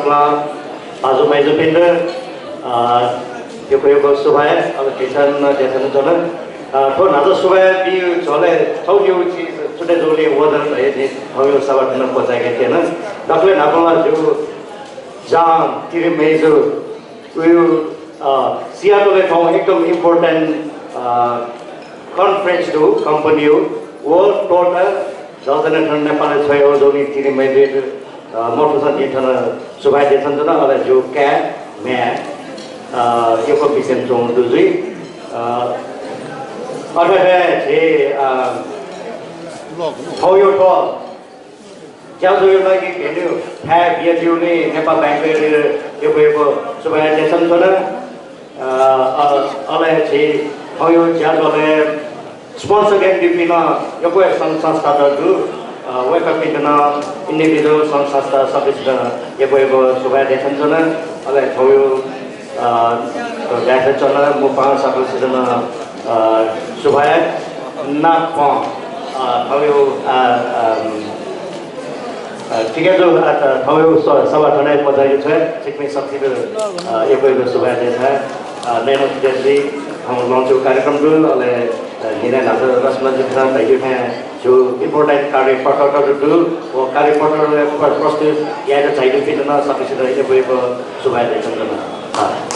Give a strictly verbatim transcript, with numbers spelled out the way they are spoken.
भाजु मय्‌जुपिन्त, अ, यक्व यक्व सुभाय्, अले देछानाच्वना। अ, थ्व न्हाचः सुभाय् बी झ्वलय् थौंनिगू चिज छुटे जूगुलिं वल धकाः जिं थौंनिगू सभा थन क्वचाय्‌के त्यन। दकलय् न्हापां ला जिगु जहान तिरिमय्‌जु, उगु, अ, सियाटलय् थौं एकदम important, अ, conference दु, company दु, व त्वःताः झीसं थन नेपालय् छ्वयाहःगु जूगुलिं तिरिमय्‌जुयात, अ, मथूसां जिं थन सुभाय् देछानाच्वना, अले जिगु काय्, म्ह्याय्, अ, यक्व बिस्युं च्वंगु दु जुइ। अ, अथे हे झी, अ, थौंनिगू थ्व ज्याझ्वःया लागि venue थाय् बियादीगुलिं नेपाल बैंकयात यक्व यक्व सुभाय् देछानाच्वना। अ, अ, अले झी थौंनिगू ज्याझ्वलय् sponsor यानादीपिं नं यक्व संघ संस्था दु। अ, वय्‌कःपिन्त नं individual संघ संस्था सकसितं यक्व यक्व सुभाय् देछानाच्वना। अले थौंनिगू, अ, देछानाच्वना, मुपाहां सकसितं नं, अ, सुभाय् नापं, अ, थौंनिगू, अ, अ, अ, ठीक हे जू, अ, थौंनिगू स-, सभा थन हे क्वचाय्‌के छ्वये, छिकपिं सकसित, अ, यक्व यक्व सुभाय् देछाये। अ, नयेनं सुभाय्, थौं लँच्वय् कार्यक्रम दु, अले, अ, न्हिनय् न्हाचः रसमंजुलय् धइगु थें झीगु important कार्यपत्र दु, व कार्यपत्र प्र-, प्रस्तुत यायेत झाइपिन्त नं सकसित यक्व यक्व सुभाय् देछानाच्वना। अ,